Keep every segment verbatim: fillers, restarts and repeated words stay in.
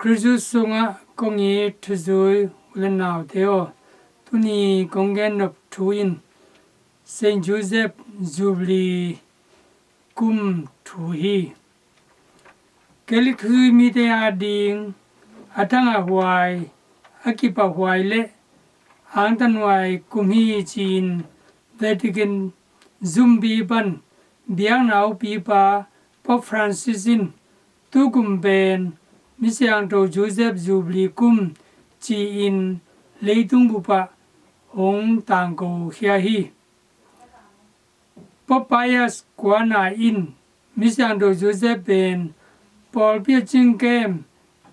Ruzu sungah kong it thuzui u le naute aw, tuni kong gen nop thu in Saint Joseph Jubilee kum thu hi. Catholic thuzui mite ading a thangah huai, a kipah huai le angtan huai kum hi ci-in Vatican zumpi pan biakna aupipa Pope Francis in tukum pen Misiangtho Joseph Jubilee kum ci-in leitung bupah hong tangko khia hi. Pope Pius kuana in Misiangtho Joseph pen pawlpi a cingkem,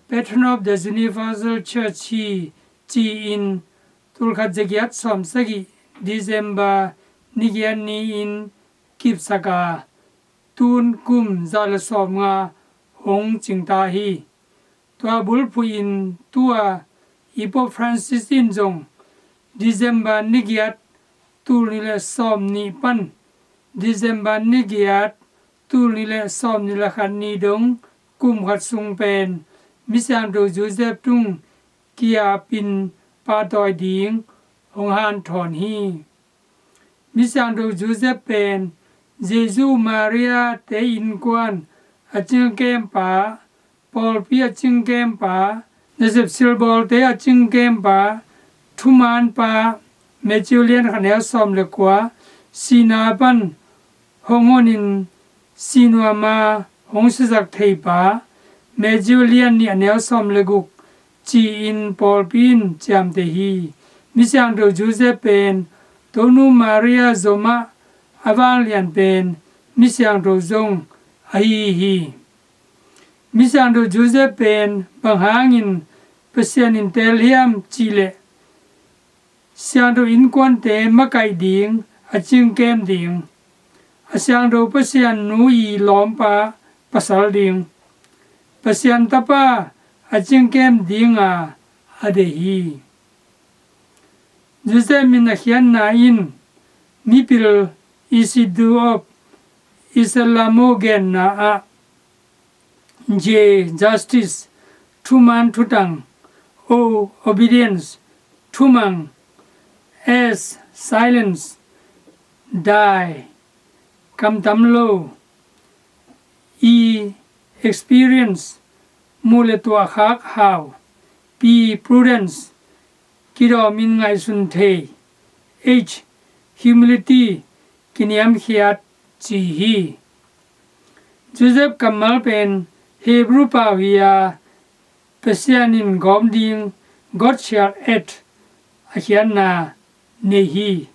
Patron of the Universal Church hi ci-in tulkhat zagiat sawmsagih December nigiat ni-in kipsak a, tun kum za le sawmnga hong cingta hi. Tua bulphuh in tua i Pope Francis in zong December nigiat tul ni le sawmnih pan December nigiat tul ni le sawmnih le khat ni dong kum khat sung pen Misiangtho Joseph tung kiapin pahtawi ding hong hanthawn hi. Misiangtho Joseph pen Jesu Maria te innkuan a cingkempa, pawlpi a cingkempa, nasep silbawlte a cingkempa, thumaanpa, Matthew lian khat neu sawm le kua, sihna pan hong honin sinuama hong sisak theipa, Matthew lian nih a neu sawm le guk ci-in pawlpi in ciamteh hi. Misiangtho Joseph pen Tonu Maria zomah a vanglian pen Misiangtho zong ahi hi. Misiangtho Joseph pen bang hangin Pasian in teel hiam cihleh, siangtho innkuante makaih ding, a cingkem ding, a siangtho Pasian nu i lawmpa pasal ding, Pasian tapa a cingkem dinga a deih hi. Joseph min a khiatna in mipil Isidore of Islamo genna ah J, justice, thuman thutang, O, obedience, thumang, S, silence, die, kamtam lo, E, experience, muh le tuahkhak hau, P, prudence, kidawmin ngaihsun thei, H, humility, kiniamkhiat ci hi. Joseph kammal pen Hebrew pau hi a, Pasian in gawm ding, God shall act, a khiatna nei hi.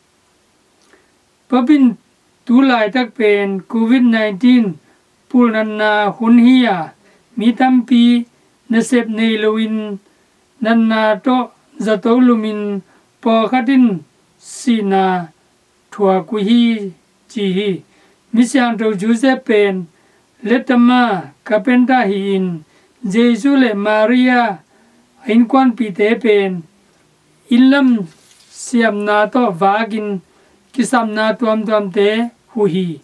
Pope in tu laitak pen covid nineteen pulnatna hun hi a, mi tampi nasep nei loin natna tawh zato lumin pawlkhat in sihna thuak uh hi ci hi. Misiangtho Joseph pen lettama carpenter hi-in Jesu le Maria a innkuanpihte pen innlam siamna tawh vakin kisapna tuamtuamte huh hi.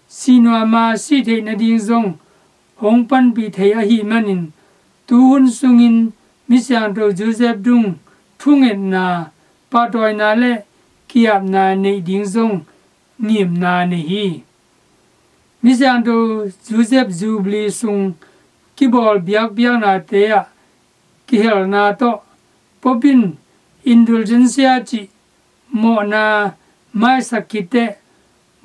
Sinuama sih theih nading zong hong panpih thei ahih manin tuhun sungin Misiangtho Joseph tung thungetna, pahtawina le ki-apna neih ding zong ngimna nei hi. Misiangtho Joseph Jubilee sung kibawl biakpiaknate ah kihelna tawh Pope in indulgencia cih mawhna maisak khit teh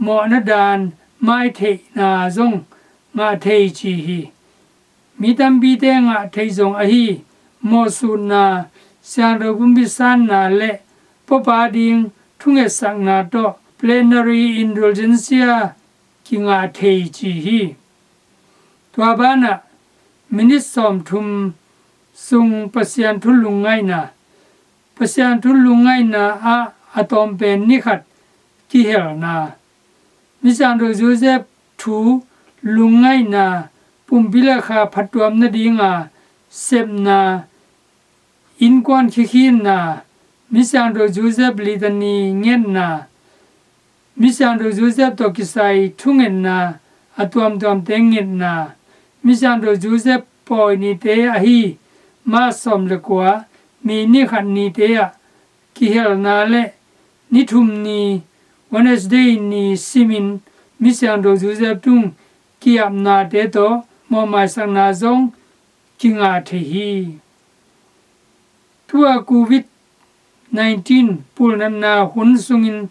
mawhna daan maitheihna zong ngah thei ci hi. Mi tampite ngah theih zong ahi mawhsutna, siangtho pumpi sanna le Pope ading thungetsakna tawh plenary indulgencia kingah thei ci hi. Tua banah minit sawmthum sung Pasian thu lungngaihna, Pasian thu lungngaihna ah a tawmpen ni khat kihelna, Misiangtho Joseph thu lungngaihna, pumpi le kha phattuam nadinga sepna, innkuan khikhinna, Misiangtho Joseph litany ngetna, Misiangtho Joseph tawh kisai thungetna, a tuamtuamte ngetna, Misiangtho Joseph pawi nite ahi March sawm le kua, May ni khat nite ah kihelna le ni thum ni, Wednesday ni simin Misiangtho Joseph tung ki-apnate tawh mawhmaisakna zong kingah thei hi. Tua Covid nineteen pulnatna hun sungin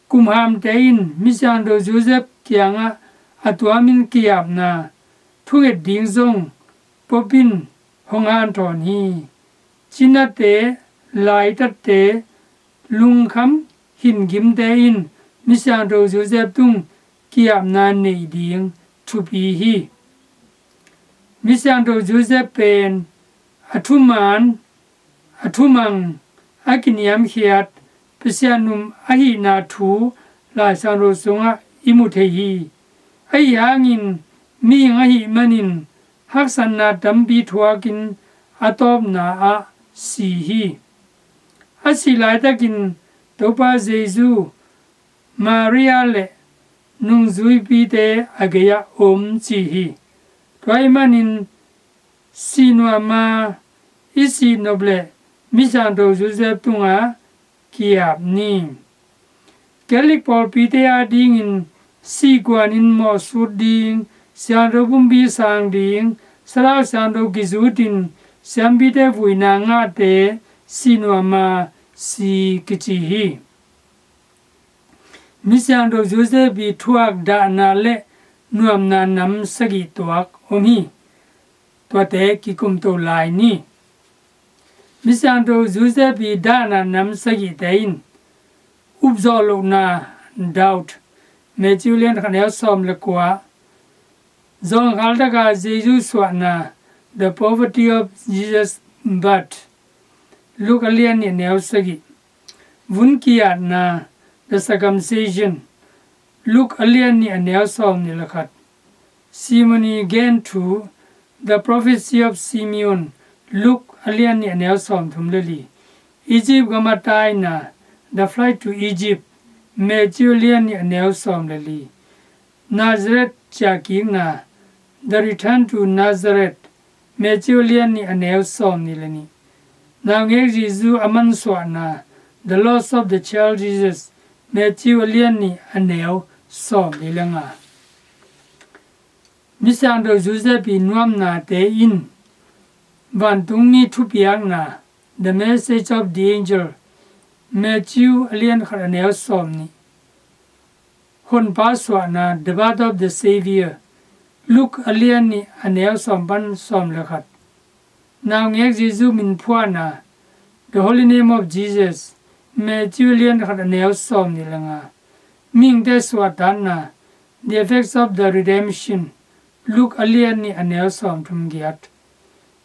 kumhamte in Misiangtho Joseph kiangah a tuamin ki-apna thunget ding zong Pope in hong hanthawn hi. Cinate, laitatte, lungkham hingimte in Misiangtho Joseph tung ki-apna neih ding thupi hi. Misiangtho Joseph pen a thuman, a thumang, a kiniamkhiat Pasian um ahihna thu Lai Siangtho sungah i mu thei hi. Ahi hangin mihing ahih manin haksatna tampi thuakin a tawpna ah si hi. A sih laitakin Topa Jesu, Maria le nungzuipite a gei-ah om ci hi. Tua ahih manin sih nuam a i sih nop leh Misiangtho Joseph tungah ki-ap ni. Catholic pawlpite adingin sihkuanin mawhsut ding, siangtho pumpi sang ding, Sathau Siangtho kizutin siampite vuina ngahte sih nuam a si kici hi. Misiangtho Joseph ii thuak dahna le nuamna nam sagih tuak om hi. Tuate kikumto lai ni. Misiangtho Joseph ii dahna nam sagihte in upzawh lohna, doubt, Matthew lian khat neu sawm le kua, zawngkhal taka Jesu suahna, the poverty of Jesus' birth, Luke a lian nih a neu sagih, vun ki-atna, the circumcision, Luke a lian nih a neu sawm nih le khat, Simon ii gen thu, the prophecy of Simeon, Luke a lian nih a neu sawm thum le li, Egypt gam a taina, the flight to Egypt, Matthew lian nih a neu sawm le li, Nazareth ciahkikna, the return to Nazareth, Matthew lian nih a neu sawm nih le nih, naungek Jesu a mansuahna, the loss of the child Jesus, Matthew a lian nih a neu sawm li le nga. Misiangtho Joseph ii nuamnate in vantungmi thupiakna, the message of the angel, Matthew a lian khat a neu sawm nih, Honpa suahna, the birth of the Savior, Luke a lian nih a neu sawm pan sawm le khat, naungek Jesu min phuahna, the holy name of Jesus, Matthew lian khat a neu sawm nih le nga, mihingte suahtakna, the effects of the redemption, Luke a lian nih a neu sawm thum giat,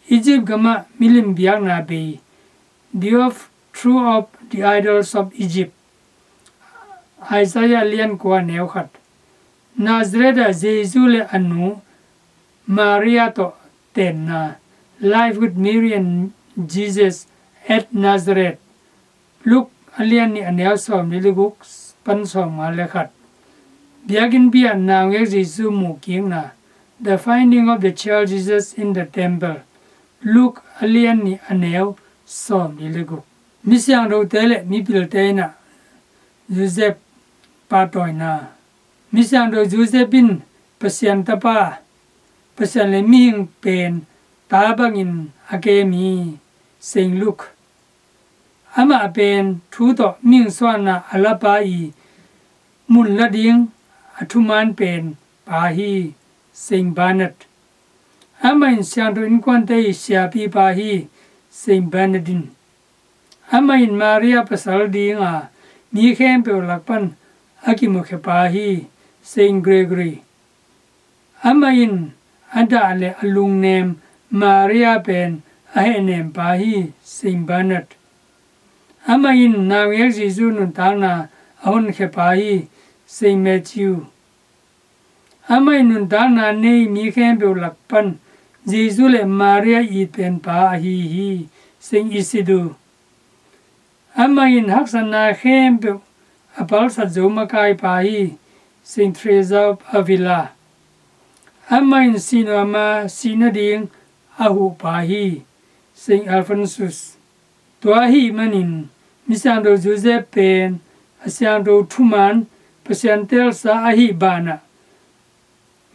Egypt gamah milim biakna bei, the overthrow of the idols of Egypt, Isaiah lian kua neu khat, Nazareth ah Jesu le a nu Maria tawh tenna, life with Mary and Jesus at Nazareth, Luke a lian nih a neu sawm li le guk pan sawm nga le khat, biakinnpi ah naungek Jesu muhkikna, the finding of the child Jesus in the temple, Luke a lian nih a neu sawm li le guk. Misiangthote le mipilte in ah Joseph pahtawina. Misiangtho Joseph in Pasian tapa, Pasian le mihing pen ta bangin a kem hi, Saint Luke. Amah pen thu tawh mihing suahna a lapa ii mun la ding a thuman pen pa hi, Saint Bernard. Amah in siangtho innkuante ii siapipa hi, Saint Bernardine. Amah in Maria pasal dinga mi khempeuh lak pan a kimukhia pa hi, Saint Gregory. Amah in a dah le a lungnem Maria pen a hehnem pa hi, Saint Bernard. Amah in naungek Jesu nuntakna a honkhia pa hi, Saint Matthew. Amah in nuntakna nei mi khempeuh lak pan Jesu le Maria it pen pa ahi hi, Saint Isidore. Amah in haksatna khempeuh a palsat zo makai pa hi, Saint Teresa of Avila. Amah in sih nuam a sih nading a huh pa hi, Saint Alphonsus. Tua ahih manin Misiangtho Joseph pen a siangtho thuman Pasian teelsa ahih banah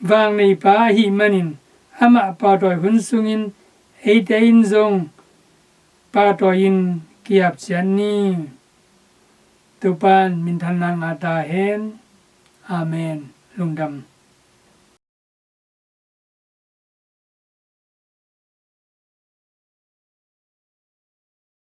vangneipa ahih manin amah pahtawi hun sungin eite in zong pahtawi-in ki-ap ciat ni. Topan minthanna ngah ta hen. Amen. Lungdam.